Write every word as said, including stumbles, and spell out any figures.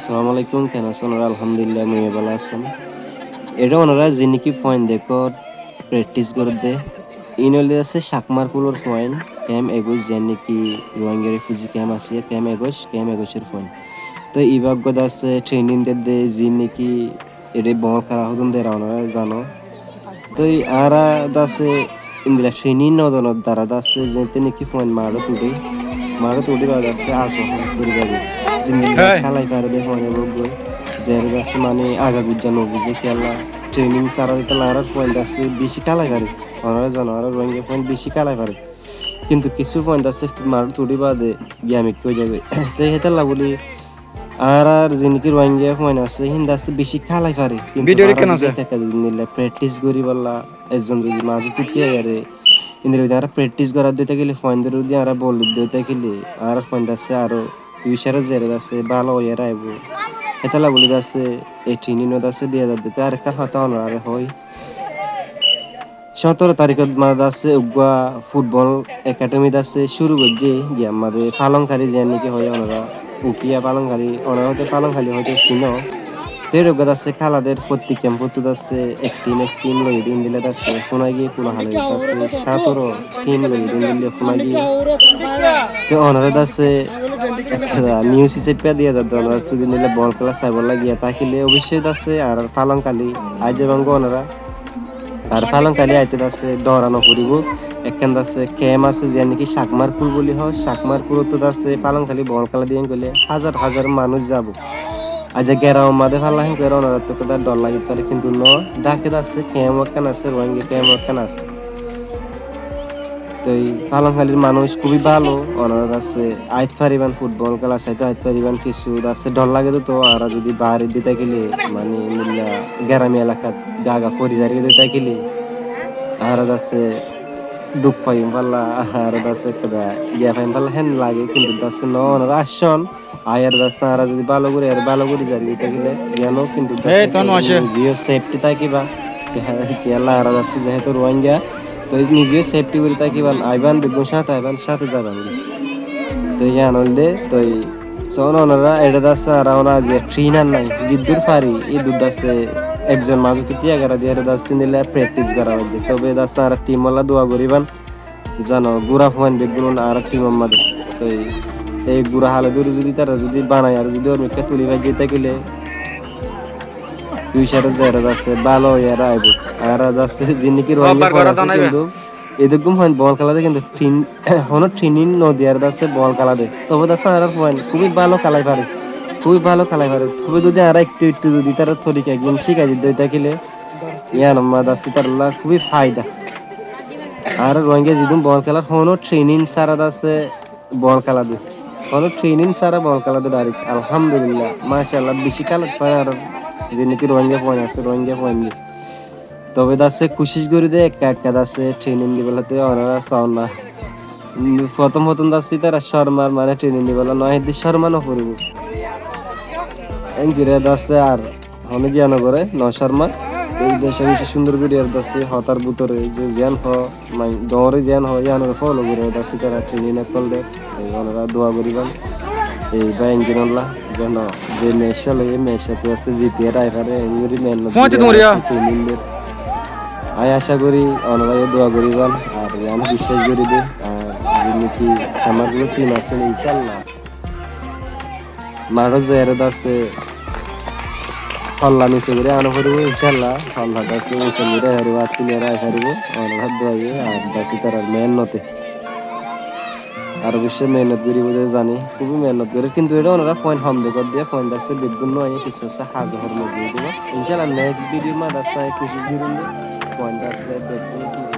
Assalamu alaikum, ken asón onora? Alhamdulillah, mui bála así. Eçé onora ziniki fuain dekór, practice gorédde, iín óilde asé Cakmar Kulor fuain, kemp ekuic, zián niki Rohingya refugee kemp asé, kemp ekuic, kemp ekuicor fuain. Toi ibá uggwá de asé training dedde, ziniki eçé bol kéla hodún der onora zano. Toi añára de asé endilla training no donor dara de asé, zeéñtte niki fuain maçót uçé, maçót uçí baade de asé aso hon gorí zaibo. Zendilla Hé. Kélai fare de fuain ebbe uggwá, zere de asé mane aga gujja no buzé kiyólla. Training sára de táile añárar fuain de asé beci kélai fare. Onora zano, añárar Rohingya fuain beci kélai fare. Kintu kissú fuain de asé maçót uçí baade giyam ekká ói zagói. Toi hétolla buli añárar ziniki Rohingya fuain asé, hín de asé beci kélai fare. Kintu Video añára record zodi asé. Ekka ekka zodi nile practice gorí bolla, ekzon zodi maçót uçí aiyóre, endilla zodi añára practice gorat dói tákile, fuaindóre zodi añára bol dit dói tákile, añárar fuain de asé aró future-ot zere de asé bála óiyore aibo. Hétolla buli de asé, ei training-ot de asé diyá zadde. Toi arekkán hotá onorare hoói. Cótoro tarikót maze de asé uggwá football academy de asé cúru goijjé, giyam maze Falongkali, zián niki hoó onora Ukiya Falongkali, onora hoito Falongkali hoito sino. Te uggwá de asé kéla der, fottí kempottú de asé ek team, ek team loi de endilla de asé, fúnai giyé kula hále de asé cótoro team loi de endilla fúnai giyé. Te onora de asé ekka news hísabe diya zadde, onora zodi nile bol kéla saibolla giya tákile, oboicco de asé añárar Falongkali aái zaibangói onora. Ar Falongkali aite de asé dóra no foribó. Ekkán de asé kemp asé, zián niki Cakmar Kul buli hoó. Cakmar Kulottú de asé Falongkali bol kéla diyén goillé házar házar manúic zaibo. Aijja geram maze falla héen gorí onorattu ekkán dór lagi fare, kintu no, dháke de asé kemp ekkán asé, Rohingya kemp ekkán asé. Toi Falongkalir manúic kúbi bála, onora de asé ait fariban, football kéla saito ait fariban, kissú de asé dór lage de, to añára zodi baáre dói tákile, mane, endilla gerami elakat gaga fori zari dói tákile, añára de asé duk faiyum falla, añára de asé ekka giya faiyum falla, héen lage, kintu de asé no, onora aiccón, aiyóre de asé añára zodi bála gorí, aiyóre bála gorí zari dói tákile, yián ó kintu de asé nize yó safety tákiba, kiyólla añára de asé zehetu Rohingya, toi nize yó safety gorí tákiban, aiban beggún sáte aiban, sáte zaiban. Toi yián óilde, toi sóno onora, eçé de asé añára óna aijja trainer nai, ziddur fari, iddur de asé ekzon maze tiya gera diyóre de asé endilla practice gora óiye. Tobe de asé añára team olla dua goriban, zano, gura fuain beggún añárar team or maze. Toi ei gura hále dóri zodi tará zodi banai ar zodi ór mikká tuli faijje tákile, future-ot zere de asé bála óiyore aibo. Añára de asé ziniki Rohingya fuain asé, kintu edeggún fuain bol kéla de, kintu train-, hono training no diyóre de asé bol kéla de. Tobe de asé añárar fuain kúbi bála kélai fare, kúbi bála kélai fare. Tobe zodi añára ekটু ekটু zodi tará torika gín cíkai di dói tákile, yián or maze de asé tará lla kúbi faida. Añárar Rohingya zedún bol kélar, hono training sára de asé bol kéla de. Hono training sára bol kéla de direct. Alhamdulillah, mashallah, beci talent fuain añárar ziniki Rohingya fuain asé, Rohingya fuain de. Tobe de asé kucíc gorí de, ekka ekka de asé training dibolla, te onora sóna. Fottóm fottóm de asé tará córmar, mane training dibolla no, hédde córma no foribó. Héen gorí de asé ar hono giya no goré, no córma. Ei decót beci cúndor gorí ar de asé hotár bútore ze zián hoó, mane doóñre zián hoó, yiánore follow gorí ar de asé tará training ókkol der. Ei onora dua goriban. Ei bái engin olla, zeno, ze match féle, ei match ot de asé ziti ar ai fare, héen gorí mehénnot gorí ar de asé training der. Añí acá gorí onora yó dua goriban, ar yián biccác gorí de, ar ziniki Cakmar Kul or team asé, inshallah. Maçót zaiyóre de asé holla niso gorí ana foribó, inshallah. Holla de asé ucá gorí ai faribó, attú loi ai faribó. Onora dua ye, ar de asé tarár mehénnote. Aró beci mehénnot goríbo de zani, kúbi mehénnot gorér. Kintu eçé onora fuain hom dekór de, fuain de asé beggún no aiyé, kissú asé haza hor mozdurí dibo. Inshallah next video ma de asé kucíc gorim de, fuain de asé beggún ki gorí.